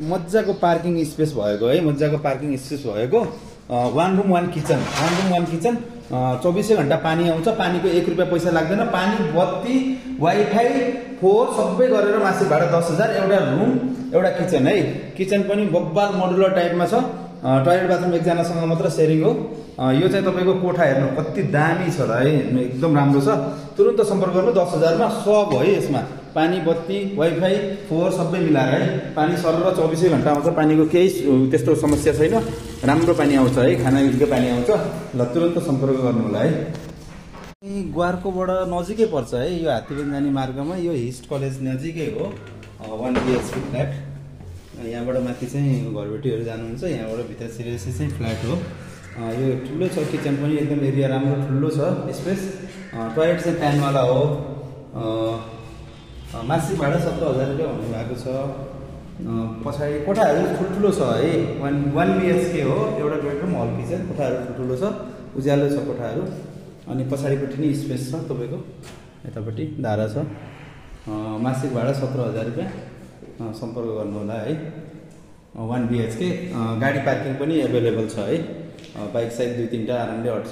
मजाको parking space भएको है, मजाको पार्किङ स्पेस भएको, 1 रुम 1 किचन, 24 घण्टा पानी आउँछ। पानीको 1 रुपियाँ पैसा लाग्दैन। पानी, बत्ती, वाइफाई, फोहोर सबै गरेर मासिक भाडा 10,000। एउटा रुम एउटा किचन है। किचन पनि बब्बाल मोडुलर टाइपमा छ। टोयलेट बाथरुम एकजनासँग मात्र सेयरिङ हो। यो चाहिँ तपाईँको कोठा हेर्नु कति दामी छ र है, एकदम राम्रो छ। तुरुन्त सम्पर्क गर्नु। 10,000 मा सब है। यसमा पानी, बत्ती, वाइफाई, फोहोर सबै मिलाएर है। पानी सर 24 घण्टा आउँछ। पानीको केही त्यस्तो समस्या छैन। राम्रो पानी आउँछ है, खाना योग्य पानी आउँछ। ल तुरुन्त सम्पर्क गर्नु होला है। ग्वारकोबाट नजिकै पर्छ है, यो हात्तीबेन जाने मार्गमा। यो हिस्ट कलेज नजिकै हो। 1 BHK फ्ल्याट। यहाँबाट माथि चाहिँ घरबेटीहरू जानुहुन्छ। यहाँबाट भित्र सिरियसली चाहिँ फ्ल्याट हो। यो ठुलो छ। किचन पनि एकदम एरिया राम्रो ठुलो छ, स्पेस। टोयलेट चाहिँ प्यानवाला हो। मासिक भाडा 17,000 रुपियाँ भन्नुभएको छ। पछाडि कोठाहरू ठुल्ठुलो छ है। 1 BHK हो। एउटा बेडरुम, हल, किचन। कोठाहरू ठुल्ठुलो छ, उज्यालो छ कोठाहरू। अनि पछाडिपट्टि नै स्पेस छ तपाईँको। यतापट्टि धारा छ। मासिक भाडा 17,000 रुपियाँ। सम्पर्क गर्नु होला है। 1 BHK। गाडी पार्किङ पनि एभाइलेबल छ है। बाइक साइक 2-3टा आरामले अट्छ।